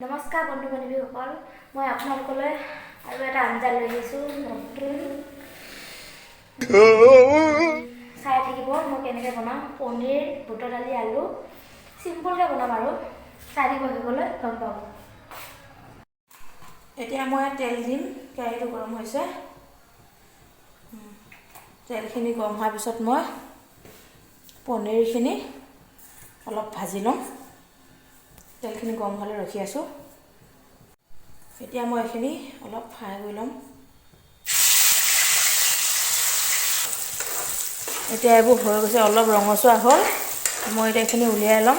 নমস্কাৰ বন্ধু বান্ধৱীসকল, মই আপোনালোকলৈ আৰু এটা আঞ্জা লৈ আহিছোঁ নতুন। চাই থাকিব মই কেনেকৈ বনাম। পনীৰ, বুটৰ দালি, আলু চিম্পলকৈ বনাম আৰু চাই থাকিব, শেষলৈ গম পাব। এতিয়া মই তেল দিম। কেৰাহীটো গৰম হৈছে। তেলখিনি গৰম হোৱাৰ পিছত মই পনীৰখিনি অলপ ভাজি ল'ম। তেলখিনি গৰম হ'লে ৰখি আছোঁ। এতিয়া মই এইখিনি অলপ ফ্ৰাই কৰি ল'ম। এতিয়া এইবোৰ হৈ গৈছে, অলপ ৰঙচুৱা হ'ল। মই এতিয়া এইখিনি উলিয়াই ল'ম।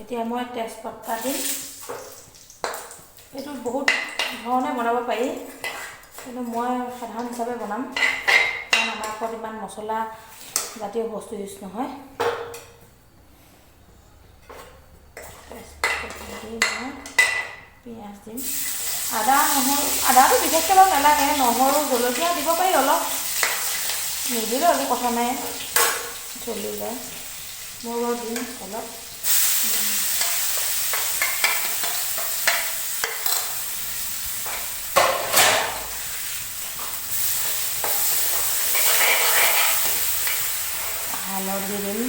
এতিয়া মই তেজপাত দিম। এইটো বহুত ধৰণে বনাব পাৰি, কিন্তু মই সাধাৰণ হিচাপে বনাম, কাৰণ আমাৰ ঘৰত ইমান মছলা জাতীয় বস্তু ইউজ নহয়। তেজপাত দি মই পিঁয়াজ দিম, আদা নহৰু। আদাটো বিশেষকৈ বাৰু নালাগে, নহৰু জলকীয়া দিব পাৰি অলপ, নিদিলেও একো কথা নাই, চলি যায়। মই বাৰু দিম অলপ। হালধি দিম,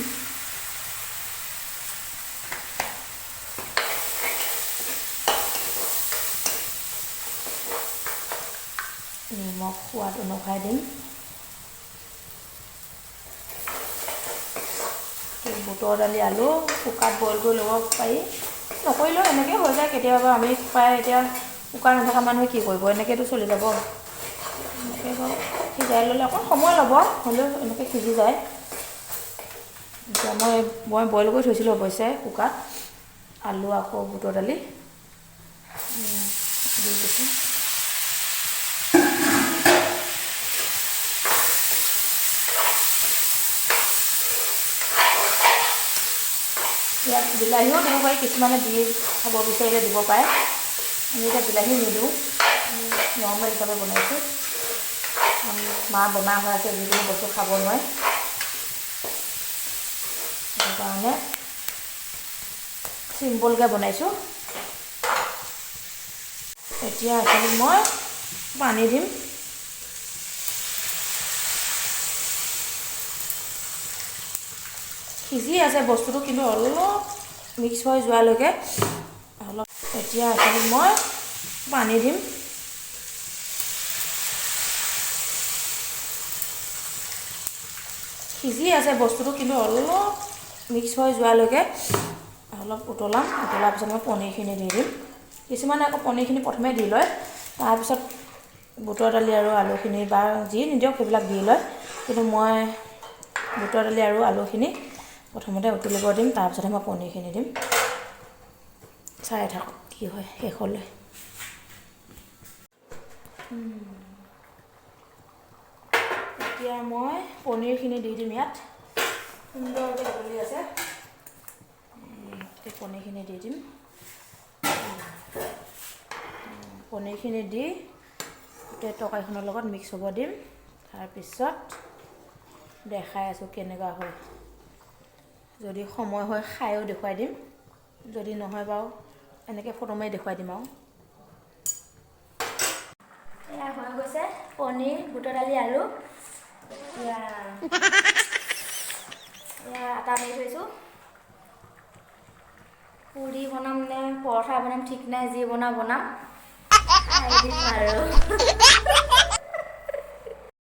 নিমখ সোৱাদ অনুসাৰে দিম। বুটৰ দালি আলু কুকাৰত বইল কৰি ল'ব পাৰি, নকৰিলেও এনেকৈ হৈ যায়। কেতিয়াবা আমি প্ৰায় এতিয়া কুকাৰ নথকা মানুহে কি কৰিব, এনেকৈতো চলি যাব। এনেকৈ বাৰু সিজাই ল'লে অকণ সময় ল'ব, হ'লেও এনেকৈ সিজি যায়। এতিয়া মই বইল কৰি থৈছিলোঁ অৱশ্যে কুকাৰত, আলু আকৌ বুটৰ দালি দি দিছোঁ। ইয়াত বিলাহীও দিব পাৰি, কিছুমানে দি খাব বিচাৰিলে দিব পাৰে। আমি এতিয়া বিলাহী নিদিওঁ, নৰ্মেল হিচাপে বনাইছোঁ। মা বেমাৰ হৈ আছে, যিকোনো বস্তু খাব নোৱাৰে, সেইটো কাৰণে চিম্পলকৈ বনাইছোঁ। এতিয়া এইখিনিত মই পানী দিম। সিজি আছে বস্তুটো, কিন্তু অলপ মিক্স হৈ যোৱালৈকে অলপ। এতিয়া এইখিনিত মই পানী দিম। সিজি আছে বস্তুটো, কিন্তু অলপ মিক্স হৈ যোৱালৈকে অলপ উতলাম। উতলাৰ পিছত মই পনীৰখিনি দি দিম। কিছুমানে আকৌ পনীৰখিনি প্ৰথমে দি লয়, তাৰপিছত বুটৰ দালি আৰু আলুখিনি বা যি নিদিয়ক সেইবিলাক দি লয়। কিন্তু মই বুটৰ দালি আৰু আলুখিনি প্ৰথমতে উতলিব দিম, তাৰপিছতহে মই পনীৰখিনি দিম। চাই থাকক কি হয় শেষলৈ। এতিয়া মই পনীৰখিনি দি দিম। ইয়াত সুন্দৰকৈ উতলি আছে। এই পনীৰখিনি দি দিম। পনীৰখিনি দি গোটেই তৰকাৰীখনৰ লগত মিক্স হ'ব দিম। তাৰপিছত দেখাই আছোঁ কেনেকুৱা হয়। যদি সময় হয় খায়ো দেখুৱাই দিম, যদি নহয় বাৰু এনেকৈ ফটো মাৰি দেখুৱাই দিম। আৰু এয়া হৈ গৈছে পনীৰ, বুটৰ দালি, আলু। এয়া আটা মাৰি থৈছোঁ। পুৰি বনাম নে পৰঠা বনাম ঠিক নাই, যি বনাওঁ বনাম, খাই দিম আৰু।